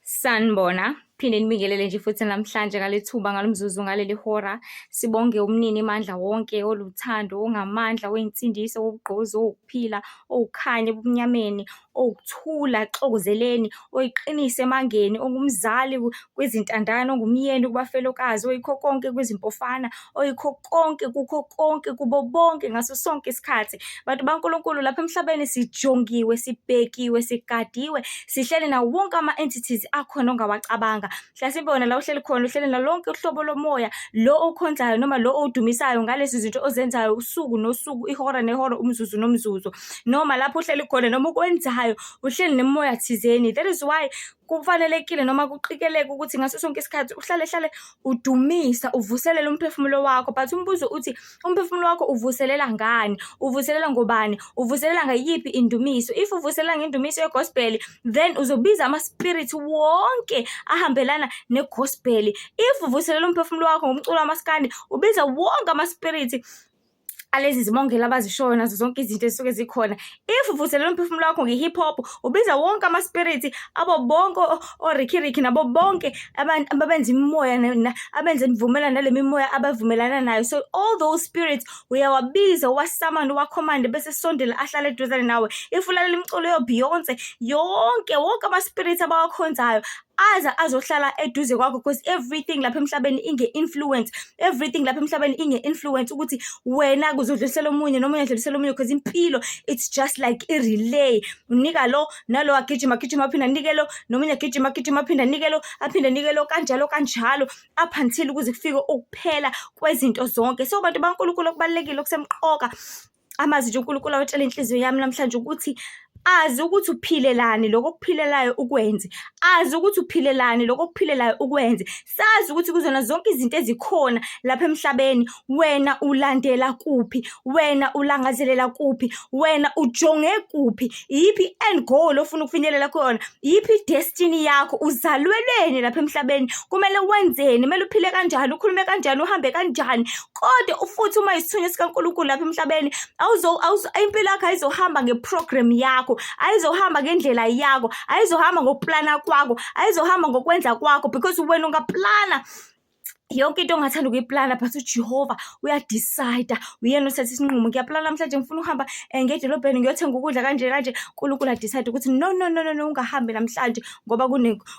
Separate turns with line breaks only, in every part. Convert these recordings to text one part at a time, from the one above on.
Sanibona, phinde nibingelele nje futhi namhlanje ngale thuba, ngalo mzuzu, ngaleli hora. Sibonge umnini mandla wonke, oluthando, ongamandla, oyinsindiso, owugqozi, owukuphila, owukukhanya ebumnyameni, owukuthula ekuxokozeleni, oyiqiniso emangeni, ongumzali kwizintandane, ongumyeni kubafelokazi, oyikho konke kwizimpofana, oyikho konke kukho konke kubo bonke ngaso sonke isikhathi. Bantu baNkulunkulu, lapha emhlabeni sijongiwe, sibhekiwe, sigadiwe, sihleli nawo wonke ama-entities akhona ongawacabanga. Mhlasimpe wena la uhleli khona, uhleli nalo lonke uhlobo lomoya, lo owukhonzayo noma lo owudumisayo ngalezi zinto ozenzayo usuku nosuku, ihora nehora, umzuzu nomzuzu. Noma lapho uhleli khona, noma okwenzayo, uhleli nemimoya thizeni. That is why kufanelekile noma kuqikeleke ukuthi ngaso sonke isikhathi uhlale hlale udumisa, uvuselele umphefumulo wakho. But umbuzo uthi, umphefumulo wakho uvuselela ngani? Uvuselela ngobani? Uvuselela ngayiphi indumiso? If uvuselela ngendumiso ye-gospel, then uzobiza ama-spirit wonke ahambelana ne-gospel. If uvuselela umphefumulo wakho ngomculo wamaskandi, ubiza wonke ama-spirit alezi zibongelo abazishoyo nazo zonke izinto ezisuke zikhona. If uvuselela umphefumulo wakho nge-hip hop, ubiza wonke ama-spirit abo bonke o-Ricky Ricky nabo bonke abantu ababenza imimoya, abenza imvumelwano nale mimoya abavumelana nayo. So all those spirits uyawabiza, uwa-summon, uwa-command, bese sondela ahlale eduzane nawe. If ulalela imiculo yo-Beyonce, yonke wonke ama-spirits abawakhonzayo aze azohlala eduze kwakho, because everything lapha emhlabeni inge-influence, everything lapha emhlabeni inge-influence ukuthi wena kuzodlulisela omunye nomunye adlulisela omunye, because impilo, it's just like i-relay. Unika lo nalo, agijima agijima, aphinde anike lo, nomunye agijima agijima, aphinde anike lo, aphinde anike lo, kanjalo kanjalo, up until kuze kufike ukuphela kwezinto zonke. So bantu baNkulunkulu, okubalulekile, okusemqoka, amazwi nje uNkulunkulu awatshela inhliziyo yami namhlanje ukuthi azi ukuthi uphilelani, lokho okuphilelayo ukwenze. Azi ukuthi uphilelani, lokho okuphilelayo ukwenze. Sazi ukuthi kuzona zonke izinto ezikhona lapha emhlabeni, wena ulandela kuphi, wena ulangazelela kuphi, wena ujonge kuphi, iyiphi i-end goal ofuna ukufinyelela kuyona, iyiphi i-destiny yakho, uzalweleni lapha emhlabeni, kumele wenzeni, kumele uphile kanjani, ukhulume kanjani, uhambe kanjani. Kodwa futhi uma isithunywa sikaNkulunkulu lapha emhlabeni, impilo yakho ayizohamba nge-program yakho, ayizohamba ngendlela yakho, ayizohamba ngokuplana kwakho, ayizohamba ngokwenza kwakho, because wena ungaplana yonke into ongathanda ukuyiplana, but uJehova uya-decide, uyena othatha isinqumo. Ngiyaplana namhlanje, ngifuna ukuhamba ngedolobheni ngiyothenga ukudla kanje kanje. uNkulunkulu a-decide ukuthi no, no, no, no, no, ungahambi namhlanje ngoba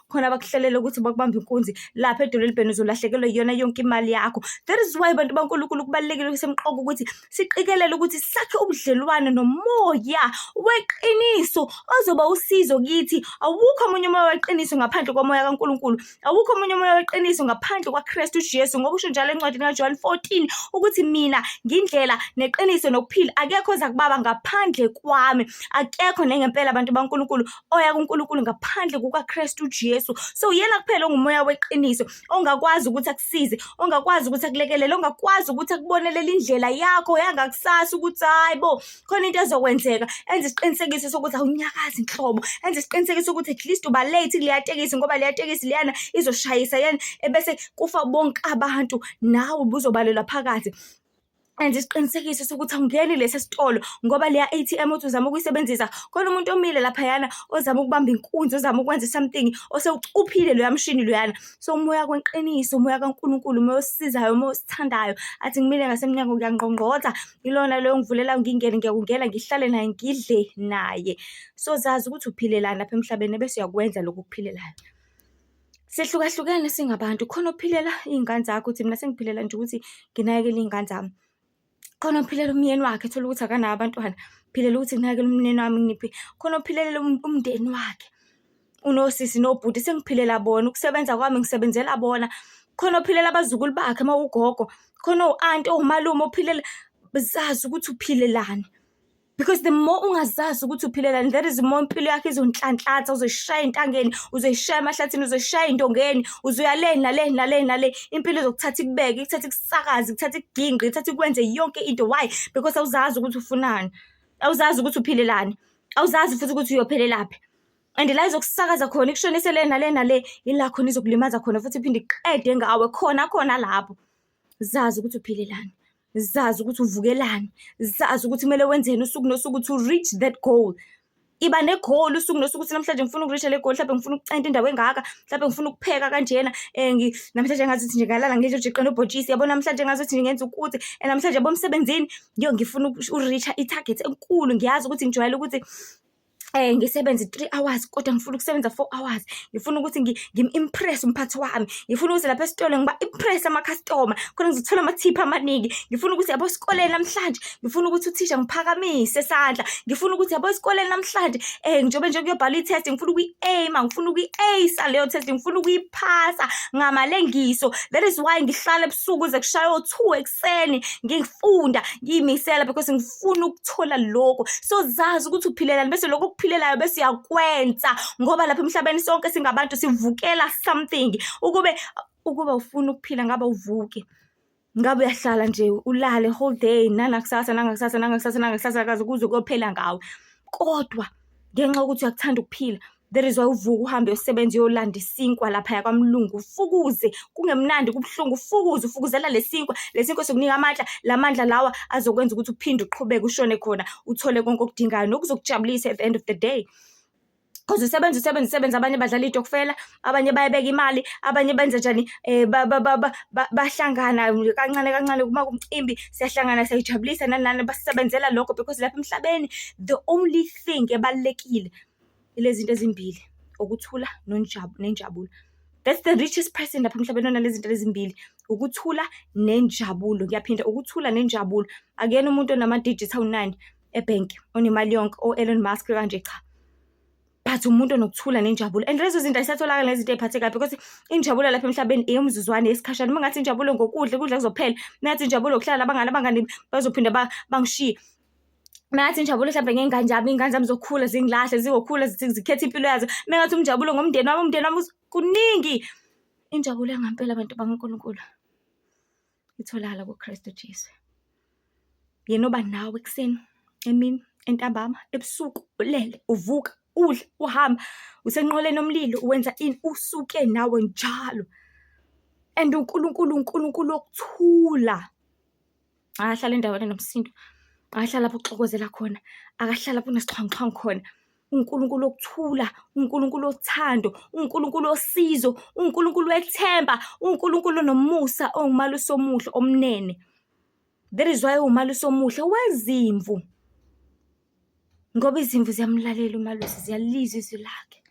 khona abakuhlelele ukuthi bakubambe inkunzi lapha edolobheni, uzolahlekelwa iyona yonke imali yakho. That is why, bantu baNkulunkulu, kubalulekile, kusemqoka ukuthi siqikelele ukuthi sakhe ubudlelwane nomoya weqiniso ozoba usizo kithi. Awukho omunye umoya weqiniso ngaphandle komoya kaNkulunkulu. Awukho omunye umoya weqiniso ngaphandle kwaKristu Jesu, ngoba usho njalo encwadini kaJohn 14 ukuthi mina ngindlela neqiniso nokuphila, akekho oza kubaba ngaphandle kwami. Akekho nengempela, abantu baNkulunkulu, oya kuNkulunkulu ngaphandle kukaKristu Jesu. So uyena kuphela ongumoya weqiniso ongakwazi ukuthi akusize, ongakwazi ukuthi akulekelele, ongakwazi ukuthi akubonelele indlela yakho yangakusasa ukuthi hayi bo, khona into ezokwenzeka, enze isiqinisekiso sokuthi awunyakazi inhlobo, enze isiqinisekiso ukuthi at least uba late kuleya tekisi, ngoba leya tekisi leyana izoshayisa yena ebese kufa bonke abantu, nawe ubuzobalelwa phakathi. Enze isiqinisekiso sokuthi awungeni lesi sitolo ngoba leya ATM uthi uzama ukuyisebenzisa, khona umuntu omile laphayana ozama ukubamba inkunzi, ozama ukwenza something, osewucuphile loya mshini loyana. So umoya kweqiniso, umoya kaNkulunkulu, umoya osisizayo, umoya osithandayo, athi ngimile ngasemnyango ngiyangqongqotha, ilona loyo ngivulela ngingene, ngiyakungena ngihlale naye, ngidle naye. So zazi ukuthi uphilelani lapha emhlabeni ebese uyakwenza lokhu okuphilelayo. Sehlukahlukene singabantu, khona ophilela iy'ngane zakho, uthi mina sengiphilela nje ukuthi nginakekele iy'ngane zami. Khona ophilela umyeni wakhe, ethola ukuthi akanawo abantwana, philela ukuthi nginakekele umyeni wami nginiphi. Khona ophilelela umndeni wakhe, unosisi nobhuti, sengiphilela bona, ukusebenza kwami ngisebenzela bona. Khona ophilela abazukulu bakhe uma ugogo, khona o-anti, omalume ophilela. Zazi ukuthi uphilelani. Because the more ungazazi ukuthi uphilelani, that is more impilo yakho izonhlanhlatha, uzoyishaya entangeni, uzoyishaya emahlathini, uzoyishaya ey'ntongeni, uzoya le nale nale nale. Impilo izokuthatha ikubeke, ikuthathe ikusakaze, ikuthathe ikugingqe, ikuthathe ikwenze yonke into. Why? Because awuzazi ukuthi ufunani, awuzazi ukuthi uphilelani, awuzazi futhi ukuthi uyophelelaphi. And la izokusakaza khona, ikushonise le nale nale, ila khona izokulimaza khona futhi iphinde iqede ngawe khona khona lapho. Zazi ukuthi uphilelani, zazi ukuthi uvukelani, zazi ukuthi kumele wenzeni usuku nosuku to reach that goal. Iba ne-goal usuku nosuku ukuthi namhlanje ngifuna uku-reach-a le goal, mhlampe ngifuna ukucenta indawo engaka, mhlampe ngifuna ukupheka kanjena, namhlanje engazuthi nje ngingalala ngidle ujeqe nobhontshisi, yabo namhlanje engazuthi ngenza ukuthi, and namhlanje yabo emsebenzini, yo ngifuna uku-reach-a i-target enkulu. Ngiyazi ukuthi ngijwayele ukuthi ngisebenze 3 hours, kodwa ngifuna ukusebenza 4 hours. Ngifuna ukuthi ngim-impress umphathi wami. Ngifuna ukuthi lapha esitolo ngiba-impress amakhastoma, khona ngizothola amathiphu amaningi. Ngifuna ukuthi yabo esikoleni namhlanje, ngifuna ukuthi uthisha ngiphakamise isandla. Ngifuna ukuthi yabo esikoleni namhlanje, njengoba nje kuyobhalwa i-test, ngifuna ukuyi-aim-a, ngifuna ukuyi-ace-a leyo test, ngifuna ukuyiphasa ngamalengiso. That is why ngihlala ebusuku kuze kushaye o-2 ekuseni, ngifunda, ngiy'misela because ngifuna ukuthola lokhu. So zazi ukuthi uphilelani, bese lokhu okuphilelayo bese uyakwenza, ngoba lapha emhlabeni sonke singabantu sivukela something. Ukube ufuna ukuphila ngabe awuvuki. Ngabe uyahlala nje ulale whole day, nanakusasa, nangakusasa, nangakusasa, nangakusasa, kaze kuze kuyophela ngawe. Kodwa ngenxa yokuthi uyakuthanda ukuphila, that is why uvuka uhambe uyosebenza, uyolanda isinkwa laphaya kwamlungu, ufukuze kungemnandi, kubuhlungu, ufukuze, ufukuzela le sinkwa. Le sinkwa sokunika amandla, la mandla lawa azokwenza ukuthi uphinde uqhubeke ushone khona, uthole konke okudingayo nokuzokujabulisa at the end of the day. 'Cause usebenza, usebenza, usebenza, abanye badlala iy'tokfela, abanye bayabeka imali, abanye benze njani, bahlangana kancane kancane uma kuwumcimbi, siyahlangana, siyay'jabulisa, nani nani, basebenzela lokho because lapha emhlabeni the only thing ebalulekile ilezi zinto ezimbili, ukuthula nenjabulo. That's the richest person lapha emhlabeni onalezi zinto lezi ezimbili, ukuthula nenjabulo. Ngiyaphinda, ukuthula nenjabulo. Akuyena umuntu onama-digits awu-9 ebhenki, onemali yonke, o-Elon Musk kanje, cha. But umuntu onokuthula nenjabulo, and lezo zinto ay'satholakali nezinto ey'phathekayo because injabulo lapha emhlabeni eyomzuzwana, eyesikhashana. Uma kungathi injabulo ngokudla, ukudla kuzophela. Uma kungathi injabulo ukuhlala nabangani, abangani bazophinde bangishiye. Uma ngathi injabulo hlampe ngey'ngane zami, iy'ngane zami zizokhula zingilahle, zizokhula zikhethe impilo yazo. Uma ngathi umjabulo ngomndeni wami, umndeni wami kuningi. Injabulo yangempela, bantu bakaNkulunkulu, itholakala kuKristu Jesu. Yena oba nawe ekuseni, emini, entambama, ebusuku, ulele, uvuka, udla, uhamba, usenqoleni yomlilo, wenza ini, usuke nawe njalo. And uNkulunkulu, uNkulunkulu wokuthula. Akahlali endaweni enomsindo, akahlali lapho okuxokozela khona, akahlali lapho kunesixhwanguxhwangu khona. UNkulunkulu wokuthula, uNkulunkulu wothando, uNkulunkulu wosizo, uNkulunkulu wethemba, uNkulunkulu onomusa, owumalusi omuhle, omnene. That is why ewumalusi omuhle wezimvu. Ngoba izimvu ziyamlalela umalusi, ziyalizwa izwi lakhe.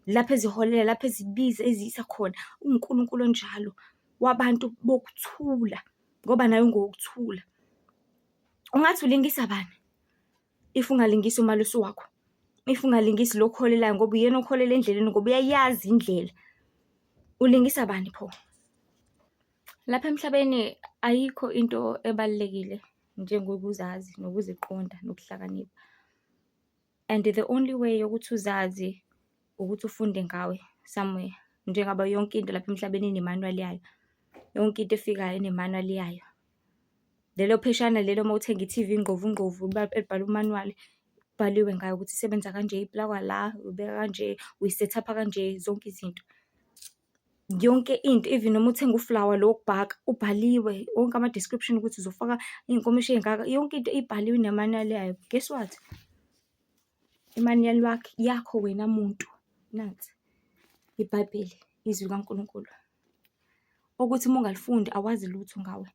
Lapho eziholela, lapho ezibiza, eziyisa khona. UNkulunkulu onjalo wabantu bokuthula, ngoba naye ungowokuthula. Ungathi ulingisa bani if ungalingisi umalusi wakho? If ungalingisi lo okuholelayo, ngoba uyena okuholela endleleni, ngoba uyayazi indlela. Ulingisa bani pho? Lapha emhlabeni ayikho into ebalulekile njengokuzazi nokuziqonda nokuhlakanipha. And the only way yokuthi uzazi ukuthi ufunde ngawe somewhere. Njengoba yonke into lapha emhlabeni ine-manual yayo. Yonke into efikayo ine-manual yayo. Lelo pheshana lelo uma uthenga i-T_V ngqovu ngqovu elibhalwe u-manual, kubhaliwe ngayo ukuthi isebenza kanje, i-plug-wa la, uyibeka kanje, uyi-set-up-a kanje, zonke izinto. Yonke into, even noma uthenga ufulawa lo wokubhaka, ubhaliwe wonke ama-description ukuthi uzofaka iy'nkomishi ey'ngaka, yonke into ibhaliwe ine-manual yayo. Guess what? I-manual yakho wena muntu, nansi iBhayibheli, izwi likaNkulunkulu. Okuthi uma ungalifundi awazi lutho ngawe.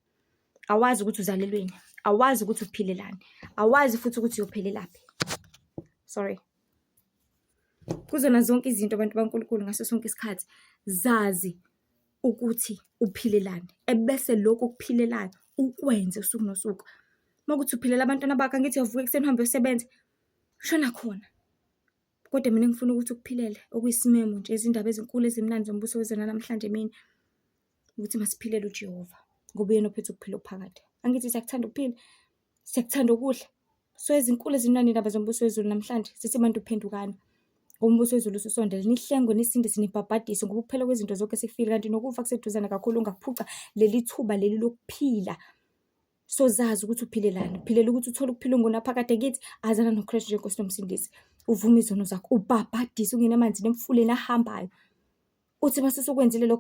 Awazi ukuthi uzalelweni, awazi ukuthi uphilelani, awazi futhi ukuthi uyophelelaphi. Sorry. Kuzona zonke izinto, bantu bakaNkulunkulu, ngaso sonke isikhathi zazi ukuthi uphilelani, ebese lokhu okuphilelayo ukwenze usuku nosuku. Uma kuwukuthi uphilela abantwana bakho, angithi uyavuka ekuseni uhambe uyosebenza, shona khona. Kodwa mina engifuna ukuthi ukuphilele, okuyisimemo nje, izindaba ezinkulu ezimnandi zombuso wezulu namhlanje emini, ukuthi masiphilele uJehova, ngoba uyena ophethe ukuphila okuphakade. Angithi siyakuthanda ukuphila, siyakuthanda ukudla. So ezinkulu ezimnandi iy'ndaba zombuso wezulu namhlanje, sithi bantu phendukani, ngoba umbuso wezulu ususondele. Nihlengwe, nisindiswe, nibhabhadiswe, ngoba ukuphela kwezinto zonke sekufikile, kanti nokufa kuseduzane kakhulu. Ungakuphuca leli thuba leli lokuphila. So zazi ukuthi uphilelani, uphilela ukuthi uthole ukuphila okungunaphakade kithi, azana noKristu njengeNkosi nomsindisi. Uvume izono zakho, ubhabhadiswe, ungene emanzini emfuleni ahambayo. Uthi mase usukwenzile lokho.